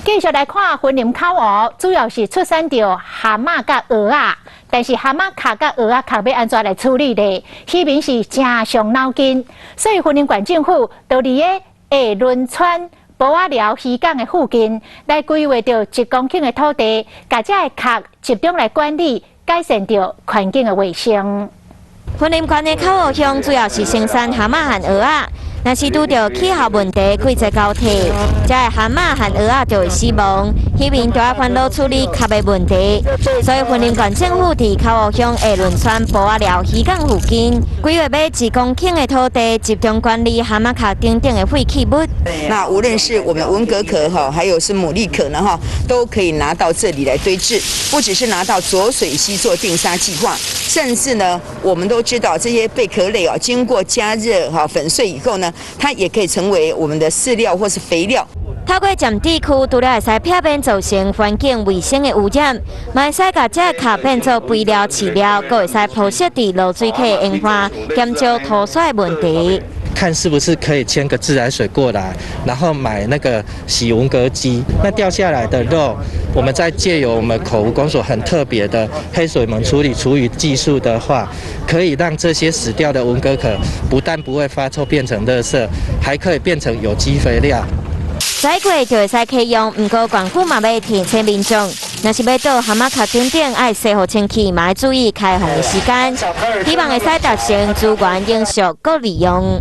繼續來看雲林口湖，主要是出產著蚶仔佮蚵仔，但是蚶仔殼佮蚵仔殼欲按怎來處理咧？漁民是誠傷腦筋，所以雲林縣政府就佇个下崙村埔仔寮漁港的附近來規劃著1公頃的土地，共這个殼集中來管理，改善著環境的衛生。雲林縣的口湖鄉主要是生產蚶仔和蚵仔。若是拄著氣候問題，季節交替，這个蚶仔和蚵仔就會死亡，漁民就愛煩惱處理殼的問題。所以雲林縣政府佇口湖鄉下崙村埔仔寮漁港附近，規劃欲1公頃的土地，集中管理蚶仔殼等等的廢棄物。那無論是我們文蛤殼哈，還有是牡蠣殼呢哈，都可以拿到這裡來堆置，不只是拿到濁水溪做定沙計劃，甚至呢，我們都知道這些貝殼類啊，經過加熱哈粉碎以後呢，它也可以成為我們的飼料或是肥料。透過暫置區，除了會使避免造成環境衛生的污染，嘛會使共這个殼變做肥料飼料，閣會使鋪設佇濁水溪沿岸，減少塗沙的問題。看是不是可以牽個自來水過來，然後買那個洗文蛤機，那掉下來的肉，我們再借由我們口湖公所很特別的黑水虻處理廚餘技術的話，可以讓這些死掉的文蛤殼不但不會發臭變成垃圾，還可以變成有機肥料。再過就會使啟用，毋過縣府嘛欲提醒民眾，若是欲倒蚶仔殼等等，愛洗予清氣，嘛愛注意開放的時間，希望會使達成資源永續閣利用。